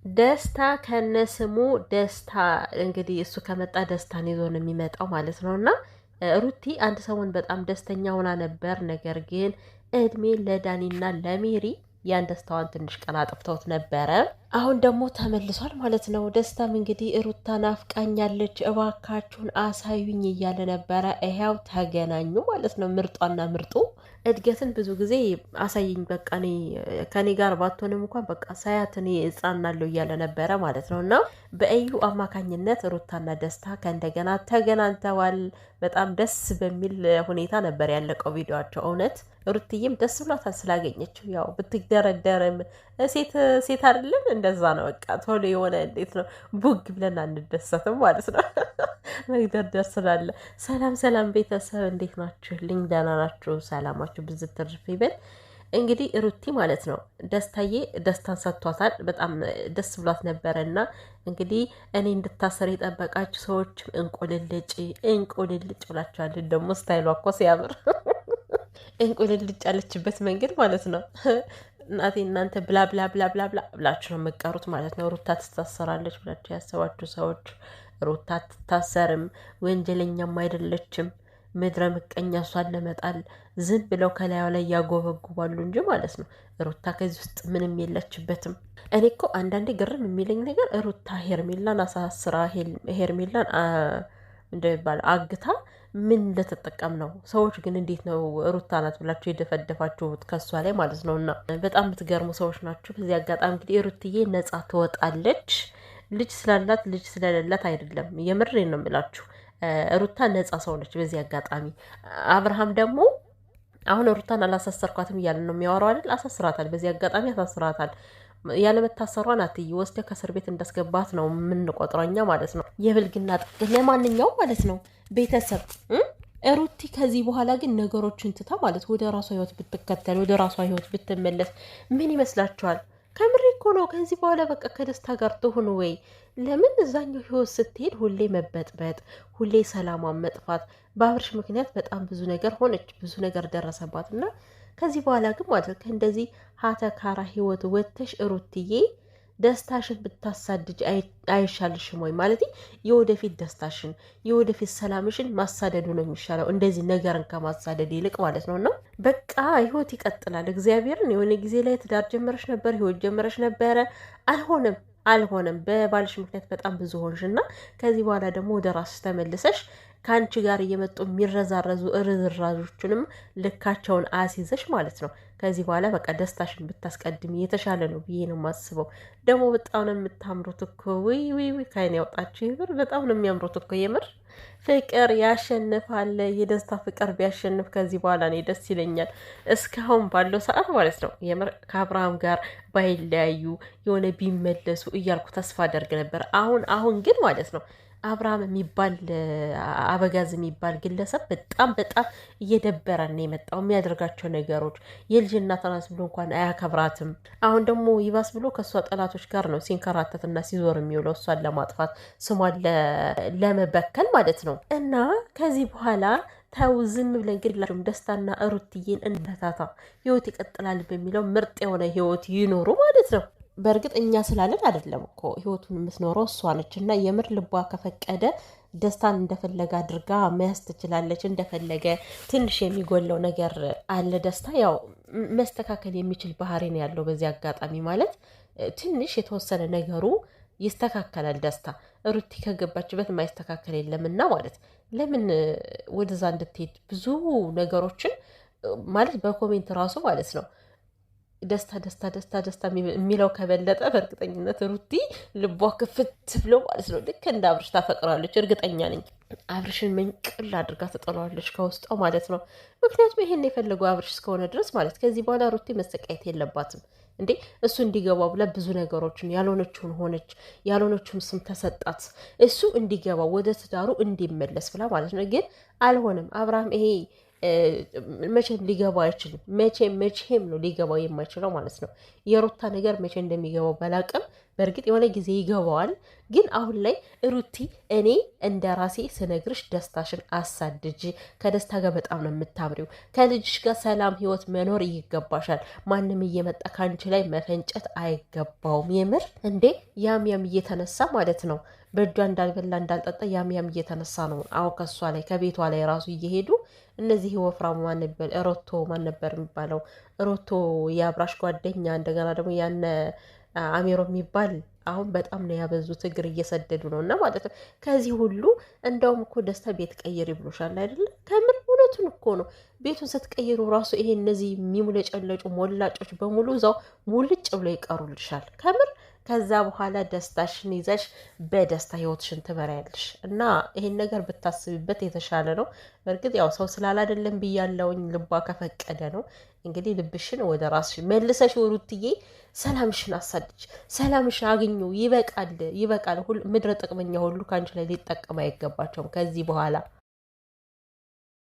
ደስታ ከነስሙ ደስታ እንግዲህ እሱ ከመጣ ደስታን ይዞ ነው የሚመጣው ማለት ነው። እና ሩቲ አንድ ሰሞን በጣም ደስተኛ ሆና ነበር። ነገር ግን እድሜ ለዳኒና ለሜሪ ያን ደስታዋን ትንሽ ቀን አጥፍተውት ነበረ። አሁን ደግሞ ተመልሷል ማለት ነው። ደስታም እንግዲህ ሩታ ናፍቃኛለች፣ እባካችሁን አሳዩኝ እያለ ነበረ። ይኸው ተገናኙ ማለት ነው። ምርጧና ምርጡ እድገትን ብዙ ጊዜ አሳይኝ፣ በቃ እኔ ከኔ ጋር ባትሆንም እንኳን በቃ ሳያት እኔ እጽናናለሁ እያለ ነበረ ማለት ነው። እና በእዩ አማካኝነት ሩታና ደስታ ከእንደገና ተገናኝተዋል። በጣም ደስ በሚል ሁኔታ ነበር ያለቀው ቪዲዮቸው። እውነት ሩትዬም ደስ ብሏታል ስላገኘችው። ያው ብትደረደርም ሴት ሴት አይደለን እንደዛ ነው። በቃ ቶሎ የሆነ እንዴት ነው ቡግ ብለን አንደሰትም ማለት ነው። መግደርደር ስላለ። ሰላም ሰላም ቤተሰብ እንዴት ናችሁ? ልኝ ደህና ናችሁ? ሰላማችሁ ብዝት ትርፍ ይበል። እንግዲህ ሩቲ ማለት ነው ደስታዬ ደስታን ሰጥቷታል። በጣም ደስ ብሏት ነበረ። እና እንግዲህ እኔ እንድታሰር የጠበቃችሁ ሰዎች እንቁልልጭ እንቁልልጭ ብላችኋል። ደግሞ ስታይሏ እኮ ሲያምር እንቁልልጭ ያለችበት መንገድ ማለት ነው። እናቴ እናንተ ብላ ብላ ብላ ብላ ብላ ብላችሁ ነው የምትቀሩት ማለት ነው። ሩታ ትታሰራለች ብላችሁ ያሰባችሁ ሰዎች ሩታ አትታሰርም፣ ወንጀለኛም አይደለችም። ምድረ ምቀኛ እሷን ለመጣል ዝም ብለው ከላዩ ላይ ያጎበጉባሉ እንጂ ማለት ነው። ሩታ ከዚህ ውስጥ ምንም የለችበትም። እኔ እኮ አንዳንዴ ግርም የሚለኝ ነገር ሩታ ሄርሜላን አሳስራ ሄርሜላን እንደሚባለው አግታ ምን ለተጠቀም ነው? ሰዎች ግን እንዴት ነው ሩታ ናት ብላችሁ የደፈደፋችሁት ከሷ ላይ ማለት ነው? እና በጣም የምትገርሙ ሰዎች ናችሁ። በዚህ አጋጣሚ እንግዲህ ሩትዬ ነጻ ትወጣለች። ልጅ ስላላት ልጅ ስለሌላት አይደለም፣ የምሬን ነው የምላችሁ። ሩታ ነጻ ሰው ነች። በዚህ አጋጣሚ አብርሃም ደግሞ አሁን ሩታን አላሳሰርኳትም እያለ ነው የሚያወራው አይደል? አሳስራታል። በዚህ አጋጣሚ አሳስራታል። ያለመታሰሯን አትይ፣ ወስደ ከእስር ቤት እንዳስገባት ነው የምንቆጥረው እኛ ማለት ነው። የብልግና ጥግ። ለማንኛውም ማለት ነው ቤተሰብ ሩቲ ከዚህ በኋላ ግን ነገሮችን ትታ ማለት ወደ ራሷ ህይወት ብትከተል ወደ ራሷ ህይወት ብትመለስ ምን ይመስላችኋል? ከምሬ እኮ ነው። ከዚህ በኋላ በቃ ከደስታ ጋር ትሁን ወይ? ለምን እዛኛው ህይወት ስትሄድ ሁሌ መበጥበጥ፣ ሁሌ ሰላሟን መጥፋት፣ በአብርሽ ምክንያት በጣም ብዙ ነገር ሆነች፣ ብዙ ነገር ደረሰባት። እና ከዚህ በኋላ ግን ማለት ከእንደዚህ ሀተካራ ህይወት ወጥተሽ ሩትዬ ደስታሽን ብታሳድጅ አይሻልሽም ወይ? ማለት የወደፊት ደስታሽን የወደፊት ሰላምሽን ማሳደዱ ነው የሚሻለው፣ እንደዚህ ነገርን ከማሳደድ ይልቅ ማለት ነው። እና በቃ ህይወት ይቀጥላል። እግዚአብሔርን የሆነ ጊዜ ላይ ትዳር ጀመረሽ ነበር፣ ህይወት ጀመረሽ ነበረ፣ አልሆነም አልሆነም። በባልሽ ምክንያት በጣም ብዙ ሆንሽ። እና ከዚህ በኋላ ደግሞ ወደ ራስሽ ተመልሰሽ ከአንቺ ጋር እየመጡ የሚረዛረዙ እርዝራዦቹንም ልካቸውን አስይዘሽ ማለት ነው። ከዚህ በኋላ በቃ ደስታሽን ብታስቀድሚ የተሻለ ነው ብዬ ነው የማስበው። ደግሞ በጣም ነው የምታምሩት እኮ፣ ውይ ውይ ውይ፣ ከዓይን ያውጣችሁ። የምር በጣም ነው የሚያምሩት እኮ። የምር ፍቅር ያሸንፋል። የደስታ ፍቅር ቢያሸንፍ ከዚህ በኋላ እኔ ደስ ይለኛል። እስካሁን ባለው ሰዓት ማለት ነው የምር ከአብርሃም ጋር ባይለያዩ የሆነ ቢመለሱ እያልኩ ተስፋ አደርግ ነበር። አሁን አሁን ግን ማለት ነው አብርሃም የሚባል አበጋዝ የሚባል ግለሰብ በጣም በጣም እየደበረን ነው የመጣው። የሚያደርጋቸው ነገሮች የልጅ እናት ናት ብሎ እንኳን አያከብራትም። አሁን ደግሞ ይባስ ብሎ ከእሷ ጠላቶች ጋር ነው ሲንከራተትና ሲዞር የሚውለው እሷን ለማጥፋት ስሟን ለመበከል ማለት ነው። እና ከዚህ በኋላ ተው ዝም ብለን ግድላቸውም ደስታና ሩትዬን እንበታታ፣ ህይወት ይቀጥላል በሚለው ምርጥ የሆነ ህይወት ይኖሩ ማለት ነው። በእርግጥ እኛ ስላለን አይደለም እኮ ህይወቱን የምትኖረው እሷ ነች። እና የምር ልቧ ከፈቀደ ደስታን እንደፈለገ አድርጋ መያዝ ትችላለች። እንደፈለገ ትንሽ የሚጎለው ነገር አለ። ደስታ ያው መስተካከል የሚችል ባህሪ ነው ያለው። በዚህ አጋጣሚ ማለት ትንሽ የተወሰነ ነገሩ ይስተካከላል። ደስታ ሩቲ ከገባችበት የማይስተካከል የለምና ማለት ለምን ወደዛ እንድትሄድ ብዙ ነገሮችን ማለት በ comment ራሱ ማለት ነው ደስታ ደስታ ደስታ ደስታ የሚለው ከበለጠ በእርግጠኝነት ሩቲ ልቧ ክፍት ብሎ ማለት ነው ልክ እንደ አብርሽ ታፈቅራለች። እርግጠኛ ነኝ። አብርሽን መንቅል አድርጋ ትጥለዋለች ከውስጧ ማለት ነው። ምክንያቱም ይሄን የፈለገው አብርሽ እስከሆነ ድረስ ማለት ከዚህ በኋላ ሩቲ መሰቃየት የለባትም። እንዴ እሱ እንዲገባው ብላ ብዙ ነገሮችን ያልሆነችውን ሆነች፣ ያልሆነችውን ስም ተሰጣት። እሱ እንዲገባው ወደ ትዳሩ እንዲመለስ ብላ ማለት ነው። ግን አልሆነም። አብርሃም ይሄ መቼም ሊገባው አይችልም። መቼም መቼም ነው ሊገባው የማይችለው ማለት ነው። የሩታ ነገር መቼ እንደሚገባው ባላቅም በእርግጥ የሆነ ጊዜ ይገባዋል። ግን አሁን ላይ ሩቲ እኔ እንደ ራሴ ስነግርሽ ደስታሽን አሳድጂ። ከደስታ ጋር በጣም ነው የምታምሪው። ከልጅሽ ጋር ሰላም ህይወት መኖር ይገባሻል። ማንም እየመጣ ከአንቺ ላይ መፈንጨት አይገባውም። የምር እንዴ ያም ያም እየተነሳ ማለት ነው በእጇ እንዳልበላ እንዳልጠጣ ያም ያም እየተነሳ ነው። አሁን ከእሷ ላይ ከቤቷ ላይ ራሱ እየሄዱ እነዚህ ወፍራሙ ማን ነበር? ሮቶ ማን ነበር የሚባለው? ሮቶ የአብራሽ ጓደኛ እንደገና ደግሞ ያነ አሜሮ የሚባል አሁን በጣም ነው ያበዙት፣ እግር እየሰደዱ ነው እና ማለት ነው። ከዚህ ሁሉ እንደውም እኮ ደስታ ቤት ቀይሪ ብሎሻል አይደለ? ከምር እውነቱን እኮ ነው። ቤቱን ስትቀይሩ ራሱ ይሄ እነዚህ የሚሙለጨለጩ ሞላጮች በሙሉ እዛው ሙልጭ ብሎ ይቀሩልሻል። ከምር ከዛ በኋላ ደስታሽን ይዘሽ በደስታ ህይወትሽን ትመሪያለሽ። እና ይሄን ነገር ብታስቢበት የተሻለ ነው። በእርግጥ ያው ሰው ስላላደለም ብያለውኝ ልቧ ከፈቀደ ነው። እንግዲህ ልብሽን ወደ ራስሽ መልሰሽ ሩትዬ ሰላምሽን አሳድጅ፣ ሰላምሽን አግኙ። ይበቃል፣ ይበቃል። ምድረ ጥቅመኛ ሁሉ ከአንቺ ላይ ሊጠቀም አይገባቸውም ከዚህ በኋላ።